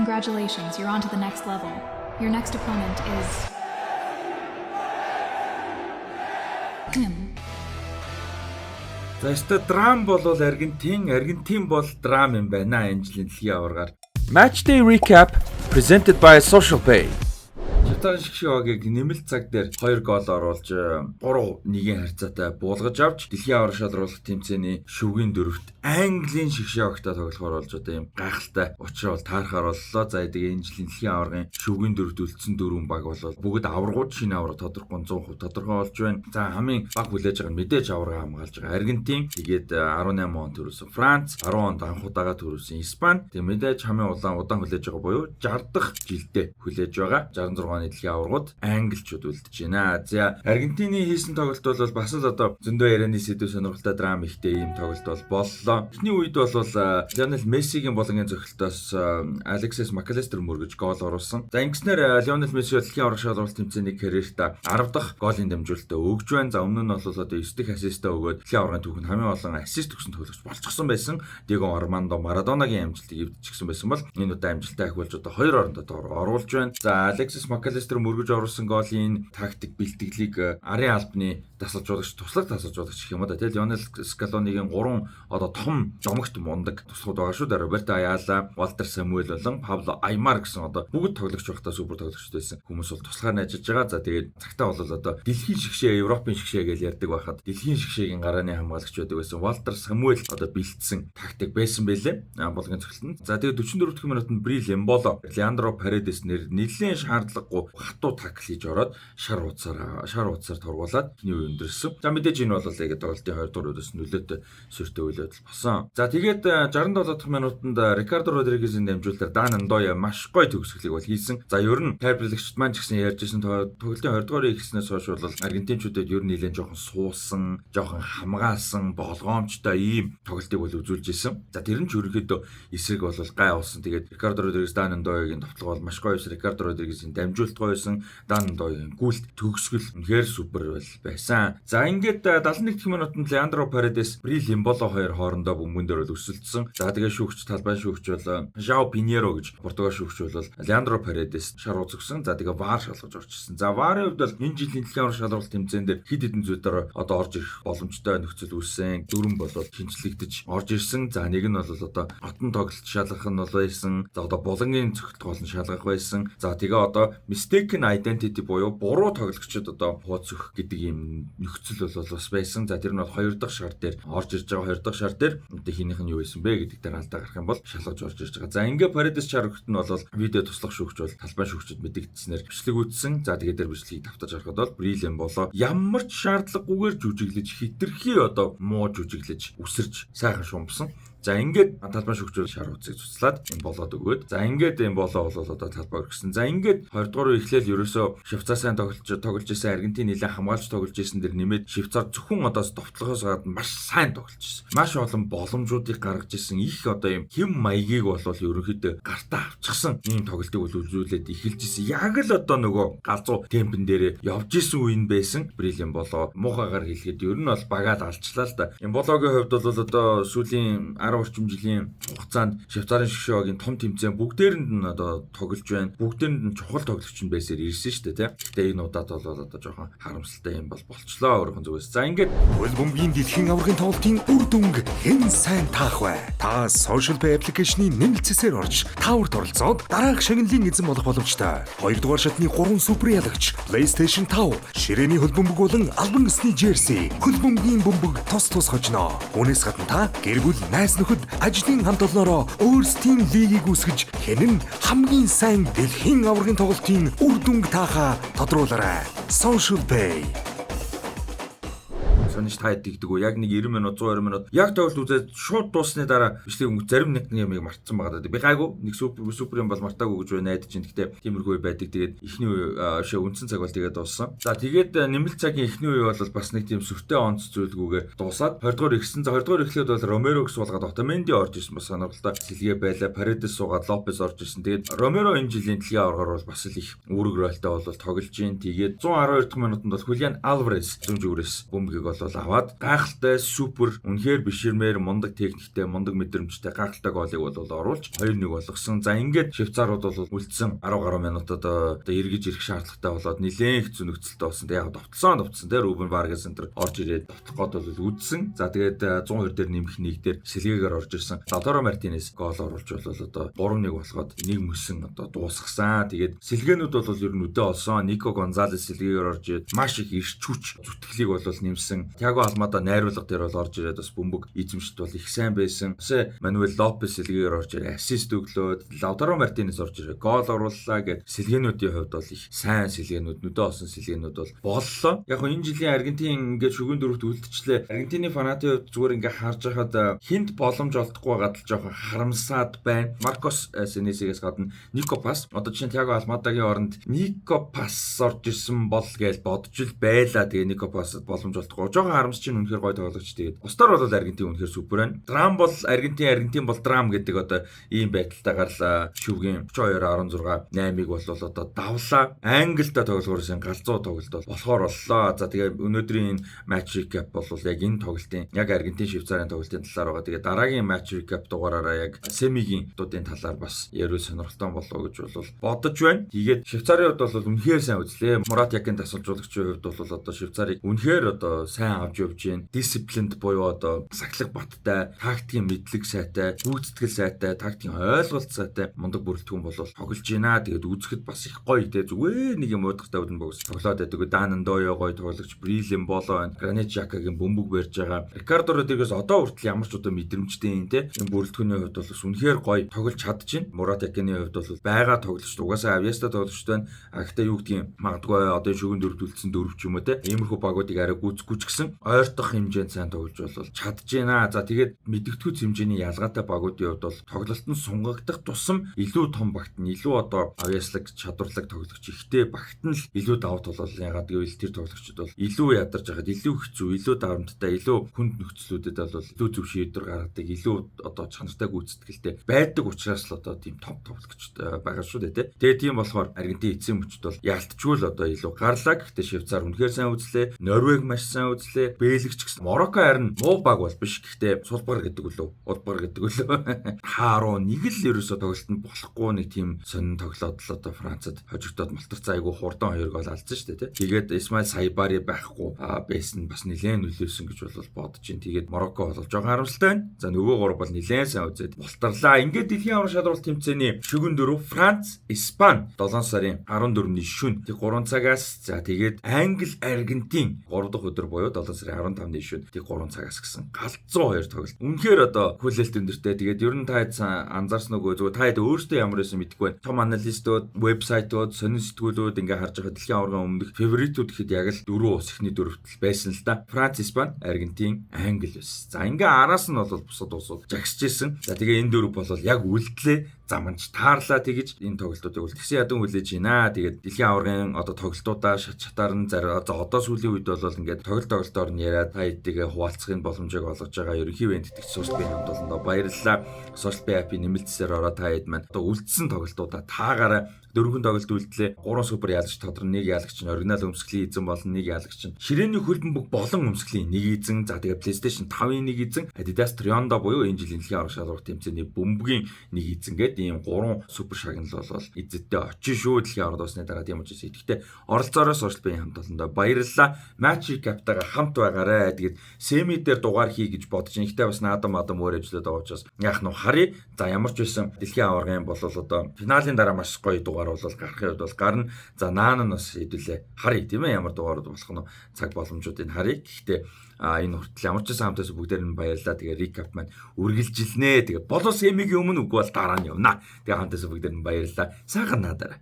Congratulations, you're on to the next level. Your next opponent is him. За, өстой драм болвол Аргентин, Аргентин бол драм юм байна энэ жилийн дэлхийн аваргаар. Match Day Recap presented by Social Pay. Швейцарын шигшээ багийг нэмэлт цаг дээр 2 гол оруулж 3-1-ийн харьцаатай буулгаж авч дэлхийн аварга шалруулах тэмцээний шөвгийн дөрөвт Английн шигшээ багтай тоглохоор болж одоо юм гайхалтай учраа бол таарахаар боллоо. За, тэгээ энэ жилийн дэлхийн аваргын шөвгийн дөрөвт үлдсэн дөрвөн баг бол бүгд аваргууд, шинэ аварга тодорхой 100% тодорхой болж байна. За, хамгийн баг хүлээж байгаа нь мэдээж аварга хамгаалж байгаа Аргентин, тэгээд 18 он төрүүлсэн Франц, 10 онд анх удаага төрүүлсэн Испани. Тэгээд мэдээж хамгийн улаан удаан хүлээж байгаа буюу 60 дахь жилдээ хүлээж байгаа 66 оны дэлхийн аваргууд англичууд үлдэж байна. За, Аргентины хийсэн тоглолт бол бас л одоо зөндөө ярианы сэдэв, сонирхолтой, драм ихтэй ийм тоглолт бол боллоо. Эхний үед бол Лионел Мессигийн болонгийн зохилтоос Алексис Макалистер мөргөж гол оруулсан. За, ингэснээр Лионел Месси дэлхийн аварга шалралт тэмцээний карьертаа 10 дахь голын дамжуулалтаа өгж байна. За, өмнө нь бол одоо 9 дахь ассистаа өгөөд дэлхийн аваргын түүхэнд хамгийн олон ассист өгсөн тоглогч болчихсон байсан. Диего Армандо Марадонагийн амжилтыг эвдчихсэн байсан бол энэ удаа амжилттай ахиулж одоо хоёр орондоо доор оруулж байна. За, Алексис Макалистер мөргөж оруулсан голын тактик бэлтгэлийг арын албаны дасгалжуулагч, туслах дасгалжуулагч гэх юм уу да, тий, Лионел Скалонигийн гурван одоо том домогт мундаг туслахуд байгаа шүү дээ. Роберто Аяла, Валтер Самуэль болон Пабло Аймар гэсэн одоо бүгд тоглогч байхдаа супер тоглогчд байсан хүмүүс бол туслахаар нь ажиллаж байгаа. За, тэгээд цагтаа бол одоо дэлхийн шигшээ, Европын шигшээ гэж ярьдаг байхад дэлхийн шигшээгийн гарааны хамгаалагч байдаг байсан Валтер Самуэль одоо бэлдсэн тактик байсан байлээ. Булгын цогцолтод. За, тэгээд 44 дахь минутанд Брил Эмболо Леандро Паредес нэр нэлээд шаардлагагүй хатуу tackle хийж ороод шар утсаар тургуулад эхний үе өндөрсөн. За, мэдээж энэ бол яг тоглолтын 2 дугаар үедээс нөлөөтэй сүртэй үйл явдал болсон. За, тэгээд 67 дахь минутанд Рикардо Родригезийн дамжуулалтаар Дан Ндоя маш гоё төгсгөлийг бол хийсэн. За, ер нь тайлбарлагчд маань ч гэсэн ярьж ирсэн, тоглолтын 20 дугаар эхэлснээс хойш бол аргентинчүүдэд ер нь нэлээд жоохон суусан, жоохон хамгаалсан, болгоомжтой ийм тоглолтыг бол үзүүлж исэн. За, тэр нь ч ерөнхийдөө эсрэг бол гай болсон. Тэгээд Рикардо Родригес, Дан Ндоягийн товтлого бол маш гоё байсан. Рикардо Родригесийн дамжуулалт гоё байсан. Дан Ндоягийн гүйлт төгсгөл үнэхээр супер байсан. За, ингээд 71 дэх минутанд Леандро Паредес, Брил Эмболо хоёр хоорондоо бөмбөн дээр бол өрсөлдсөн. За, тэгээ шүүгч, талбай шүүгч бол Жао Пиньеро гэж Португал шүүгч бол Леандро Паредес шар үзгсэн. За, тэгээ VAR шалгаж орж ирсэн. За, VAR-ын хувьд бол энэ жилийн дэлхийн аварга шалралт тэмцээн дээр хэд хэдэн зүйл дээр одоо орж ирэх боломжтой нөхцөл үүссэн. Дөрвөн болоод шинжлэгдэж орж ирсэн. За, нэг нь бол одоо отон тоглолт шалгах нь бол байсан. За, одоо булангийн цогцолт гол нь шалгах байсан. За, тэгээ одоо mistaken identity буюу буруу тоглогчид одоо хуудас өгөх гэдэг ийм нөхцөл бол бас байсан. За, тэр нь бол хоёр дахь шар дээр орж ирж байгаа. Хоёр дахь шар дээр одоо хийнийх нь юу байсан бэ гэдэг дээр алдаа гарах юм бол шалгаж орж ирж байгаа. За, ингээ Паредес шар өгөхт нь бол видео туслах шүүгч бол талбай шүүгчд мэдэгдснээр бичлэг үзсэн. За, тэгээд тэр бичлэгийг давтаж харахад бол Брил Эмболо ямар ч шаардлагагүйгээр жүжиглэж, хитрхи одоо муу жүжиглэж үсэрч сайхан шумбсан. За, ингээд талбай шүүгчүүл шар утсыг цуцлаад болоод өгөөд, за, ингээд энэ болоо бол одоо талбай өргөсөн. За, ингээд 20 дугаар үе эхлээл ерөөсөө Швейцар сайн тоглож исэн, Аргентин нэлээд хамгаалж тоглож исэн дэр нэмээд Швейцар зөвхөн одоо довтлохоос гадна маш сайн тоглож исэн. Маш олон боломжуудыг гаргаж исэн. Их одоо юм хэм маягийг бол ерөнхийдөө гартаа авчихсан ийм тоглолтыг бол үзүүлээд эхэлж исэн. Яг л одоо нөгөө галзуу темпэн дээр явж исэн үе нь байсан. Брил Эмболо муухайгаар хэлэхэд ер нь бол багаад алчлаа л да. Эмбологийн хувьд бол одоо сүүлийн 10 орчим жилийн хугацаанд Швейцарын шигшээ багийн том тэмцээн бүгдээрэнд нь одоо тоглож байна. Бүгдээрэнд нь чухал тоглогч нь байсаар ирсэн шүү дээ, тийм. Гэхдээ энэ удаад бол одоо жоохон харамсалтай юм бол болчлоо өөрийнхөө зүгээс. За, ингээд Хөл бөмбөгийн дэлхийн аваргын тоглолтын үр дүнг хэн сайн таах вэ? Та Social Pay application-ы нэмэлт цэсээр орж тааварт оролцоод дараах шагналын эзэн болох боломжтой. Хоёрдугаар шатны 3 супер ялагч, PlayStation 5, ширээний хөл бөмбөг болон албан ёсны jersey, хөл бөмбөгийн бөмбөг тус тус хожино. Үүнээс гадна та гэр бүл, найз нөхөд, ажлын хамт олноороо өөрсдийн лигийг үүсгэж хэн нь хамгийн сайн дэлхийн аваргын тоглолтын үр дүнг таахаа тодруулаарай. Social Pay. Сониш та хэд гэдэг үү? Яг нэг 90 минут, 120 минут яг тоглолт үзээд шууд дуусны дараа бичлэг өнгө зарим нэг юмыг мартсан байгаа даа. Би гайгүй нэг супер супер юм бол мартаагүй гэж найдаж чинь. Гэхдээ тиймэрхүү байдаг. Тэгээд эхний үе шээ үндсэн цаг бол тэгээд дууссан. За, тэгээд нэмэлт цагийн эхний үе бол бас нэг тийм сүртэй онц зүйлгүйгээр дуусаад 20 дугаар ихсэн. За, 20 дугаар эхлээд бол Ромеро суулгаад Отаменди орж ирсэн, бас сонирхолтой сэлгээ байлаа. Паредес суугаад Лопес орж ирсэн. Тэгээд Ромеро энэ жилийн дэлхийн аваргаар бол бас л их үүрэг ролтой бол тоглож гин. Тэгээд 112 дахь минутанд бол Хулиан Алварес зүүн зүгээрээс бөмбөгийг бол бол аваад гайхалтай, супер, үнэхээр биширмээр, мундаг техниктэй, мундаг мэдрэмжтэй, гайхалтай голыг бол оруулж 2-1 болгосон. За, ингээд Швейцарууд бол үлдсэн 10 гаруй минутад одоо эргэж ирэх шаардлагатай болоод нэлээд хэцүү нөхцөлтэй болсон. Тэгээ яг довтсон довтсон те, Рубен Варгас энэ тэр орж ирээд довтлох гол бол үдсэн. За, тэгээд 120 дээр нэмэх нэг дээр сэлгээгээр орж ирсэн. Лаутаро Мартинес гол оруулж бол одоо 3-1 болгоод нэг мөсөн одоо дуусгасан. Тэгээд сэлгээнүүд бол ер нь нүдэ олсон. Нико Гонзалес сэлгээгээр орж ирээд маш их эрч хүч, зүтгэлийг бол нэмсэн. Тиаго Алмада найруулга дээр бол орж ирээд бас бөмбөг эзэмшилт бол их сайн байсан. Хосе Мануэл Лопес сэлгээгээр орж ирээд ассист өглөө. Лаутаро Мартинес орж ирээд гол орууллаа гэд сэлгээнүүдийн хувьд бол их сайн сэлгээнүүд, нүдэ олсон сэлгээнүүд бол боллоо. Яг нь энэ жилийн Аргентин ингээд шүгэн дөрөвт үлдчихлээ. Аргентины фанатын хувьд зүгээр ингээд харж байхад хинт боломж олдохгүй байгаад л жоохон харамсаад байна. Маркос Сенесигээс гадна Нико Пас, одоо жишээ нь Тиаго Алмадагийн оронд Нико Пас орж ирсэн бол гэж бодож л байлаа. Тэгээ Нико Пас боломж олдохгүй. Жоохон харамсч чинь, үнэхээр гоё тоглогч. Тэгээд бусдаар бол Аргентин үнэхээр супер байна. Драм бол Аргентин, Аргентин бол драм гэдэг одоо ийм байдалтайгаар л шүвгийн 32 16 8-ыг бол одоо давлаа. Англитай тоглохоор галзуу тоглолт бол болохоор боллоо. За, тэгээ өнөөдрийн энэ match recap бол яг энэ тоглолтын, яг Аргентин Швейцарын тоглолтын талаар байгаа. Тэгээ дараагийн match recap дугаараараа яг semi-гийн дуудын талаар бас яриул сонирхолтой болоо гэж бол бодож байна. Тэгээд Швейцарын хувьд бол үнэхээр сайн үзлээ. Мурат Якин дасгалжуулагчийн хувьд бол одоо Швейцарыг үнэхээр одоо сайн авч явж байна. Disciplined буюу одоо сахилга баттай, тактикийн мэдлэг сайтай, гүйцэтгэл сайтай, тактикийн ойлголт сайтай мундаг бүрэлдэхүүн бол тоглож байна. Тэгээд үзэхэд бас их гоё те, зүгээр нэг юм уудахтай үдэн богс тоглоод байдаг. Дан Ндоё гоё тоглогч, Брил Эмболо байна. Гранит Жакагийн бөмбөг барьж байгаа. Рикардо Родригес одоо хүртэл ямар ч одоо мэдрэмжтэй юм те. Энэ бүрэлдэхүүний хувьд бол бас үнэхээр гоё тоглож чадчихэв. Мурат Якины хувьд бол байгаа тоглогч угаасаа авьяастай тоглогчтой байна. А гэхдээ юу гэдгийг, магадгүй одоо шүгэн дөрөвд үлдсэн дөрөв ч юм уу те. Иймэрхүү багуудыг арай гүйцэхгүй ч гэсэн ойртох хэмжээнд сайн тоглож бол чадж байна. За, тэгээд мэдэгдэхүйц хэмжээний ялгаатай багуудын хувьд бол тоглолт нь сунгагдах тусам илүү том багт нь, илүү одоо авьяаслаг, чадварлаг тоглогч ихтэй багт нь л илүү давуу тал бол, ягаад гэвэл тэр тоглогчид бол илүү ядарч байхад илүү хэцүү, илүү дарамттай, илүү хүнд нөхцлүүдэд бол илүү зөв шийдвэр гаргадаг, илүү одоо чанартай гүйцэтгэлтэй байдаг учраас л одоо тийм том тоглогчд байгаа шүү дээ, тий. Тэгээ тийм болохоор Аргентин эцсийн мөчд бол ялтчгүй л одоо илүү гарлаа. Гэхдээ Швейцар үнэхээр сайн үзлээ. Норвег маш сайн үзлээ. Бельги ч гэсэн. Марокко харин муу баг бол биш. Гэхдээ сулбар гэдэг үлээ, улбар гэдэг үлээ. Хааруу нэг л ерөөсө тоглолтод болохгүй нэг тийм сонин тоглоод л одоо Францад хожигдоод малтарцаа, айгу хурдан хоёр гол алдсан шүү дээ, тий. Тэгээд Исмаил Сайбари байхгүй байсан бас нэлээд нөлөөлсөн гэж бол бодож байна. Тэгээд Марокко бол жоохон харамсалтай байна. За, нөгөө гурав бол нэлээд сайн үзээд бултарлаа. Ингээд дэлхийн аварга шалралт тэмцээний шүгэн дөрөв Франц, Испани 7 сарын 14-ний шөнө тэг 3 цагаас, за тэгээд Англи, Аргентин 3 дахь өдөр буюу 7 сарын 15-ны шөнө тэг 3 цагаас гэсэн галзуу хоёр тоглолт. Үнэхээр одоо хүлээлт өндөртэй. Тэгээд ер нь та хэд анзаарсан үгүй, зүгээр та хэд өөртөө ямар байсан мэдэхгүй байна. Том аналистууд, вебсайтууд, сонин сэтгүүлүүд ингээ харж байгаа дэлхийн аваргын өмнөх favorite үүд гэхэд яг л дөрвөн улс эхний дөрөвт л байсан л да. Франц, Испани, Аргентин, Англи байсан. За, ингээ араас нь бол бусад улсууд жагсаж исэн. За, тэгээ энэ дөрөв бол яг үлдлээ, заманч таарлаа, тэгэж энэ тоглолтуудыг бол тэгсэн ядан хүлээж байна. Тэгээд дэлхийн аваргын одоо тоглолтуудаа шат шатаар нь за одоо сүүлийн үед бол ингээд тоглолт тоглолтоор нь яриад та хэдийгээ хуваалцахын боломжийг олгож байгаа ерөнхий банд итгэж Social Pay хамт олондоо баярлалаа. Social Pay app-ийн нэмэлтсээр ороо та хэд маань одоо үлдсэн тоглолтуудаа таагаараа. Дөрвөн тоглолт үлдлээ. Гурван супер ялагч тодорно. Нэг ялагч нь оригинал өмсгөлийн эзэн болно. Нэг ялагч нь ширээний хөл бөмбөг болон өмсгөлийн нэг эзэн. За, тэгээ PlayStation 5-ын нэг эзэн, Adidas Trionda буюу энэ жилийн дэлхийн аварга шалралт тэмцээний бөмбөгийн нэг эзэн гээд ийм гурван супер шагнал бол эзэдтэй очиж шүү дэлхийн аварга дуусны дараа. Тийм учраас идэвхтэй оролцоороо. Social Pay хамт олондоо баярлалаа. Match Recap-тайгаа хамт байгаарай. Тэгээд semi дээр дугаар хий гэж бодож байна. Гэхдээ бас наадам мадам өөр ажиллаад байгаа учраас яах нь харъя. За, ямар ч байсан дэлхийн аваргын бол одоо финалийн дараа маш гоё дугаар бол гарахын хувьд бол гарна. За, наан нь бас хэдүүлээ харъя, тийм ээ, ямар дугаарууд болох нь цаг боломжуудыг харъя. Гэхдээ энэ хүртэл ямар ч байсан хамтаас бүгдээр нь баярлалаа. Тэгээ recap маань үргэлжилнэ. Тэгээ болов semi-гийн өмнө, үгүй бол дараа нь явна. Тэгээ хамтаас бүгдээр нь баярлалаа. Сайхан наадаарай.